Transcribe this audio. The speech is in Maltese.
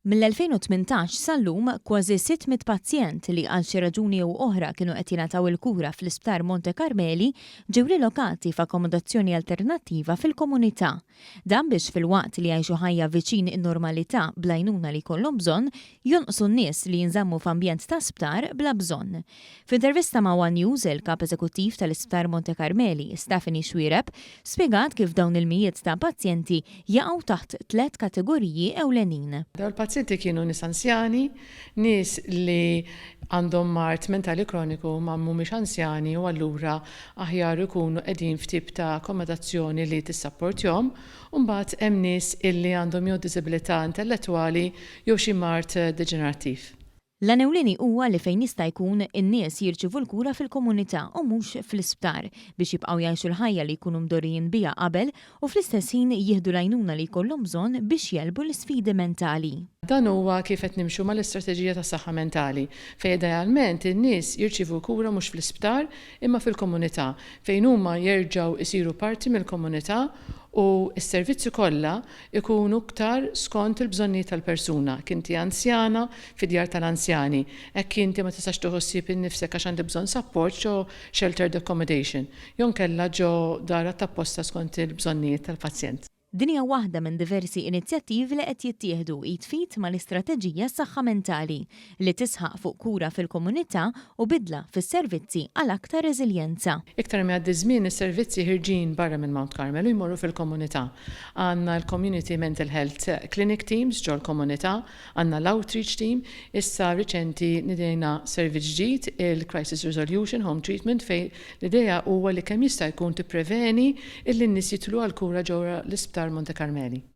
Mill-2018 sal-lum, kważi 600 pazjent li għal xi raġuni jew oħra kienu qed jingħataw il-kura fl-Isptar Monte Carmeli ġew rilokati f'akkomodazzjoni alternattiva fil-komunità. Dan biex filwaqt li jgħixu ħajja viċin in-normalità bl-għajnuna li jkollhom bżonn, jonqsu n-nies li jinżammu f'ambjent ta' sptar bla bżonn. F'intervista ma' one News, il-Kap Eżekuttiv tal-Isptar Monte Carmeli, Stephanie Xuereb, spjegat kif dawn il-mijiet ta' pazjenti jaqgħu taħt tlett kategoriji ewlenin. Dawn il-pazjenti kienu nies anzjani, nies li għandhom mard mentali kroniku ma mhumiex anzjani u allura aħjar ikunu qegħdin f'tip ta' akkomodazzjoni li tissapportjhom, u mbagħad hemm nies illi għandhom jew diżabilità intellettwali jew xi mard deġenerattiv. L-għan ewlieni huwa li fejn jista' jkun, in-nies jirċievu l-kura fil-komunità u mhux fl-isptar biex jibqgħu jgħixu l-ħajja li jkunu mdorrijin biha qabel u fl-istess ħin jieħdu l-għajnuna li jkollhom bżonn biex jegħlbu l-isfidi mentali. Dan huwa kif qed nimxu mal-istrateġija tas-saħħa mentali, fejn idealment in-nies jirċievu kura mhux fl-isptar imma fil-komunità, fejn huma jerġgħu jsiru parti mill-komunità u s-servizzi kollha jkunu iktar skont il-bżonnijiet tal-persuna. Jekk inti anzjana, fid-djar tal-anzjani. Hekk inti ma tistax tieħu ħsieb innifsek għax għandek bżonn sapport ġo sheltered accommodation jew inkella ġo dar apposta skont il-bżonnijiet tal-pazjent. Din hija waħda minn diversi inizjattivi li qed jittieħdu id f'id mal-istrateġija Saħħa Mentali, li tisħaq fuq kura fil-komunità u bidla fis-servizzi għal aktar reżiljenza. Iktar ma jgħaddi ż-żmien is-servizzi ħirġin barra minn Mount Carmel u jmorru fil-komunità. Għandna l-Community Mental Health Clinic Teams ġol-komunità, għandna l-Outreach Team, issa riċenti nidejna servizz ġdid, il-Crisis Resolution Home Treatment fejn L-idea huwa li kemm jista' jkun tippreveni illi n-nies jidħlu għall-kura ġewwa l-Isptar Monte Carmeli.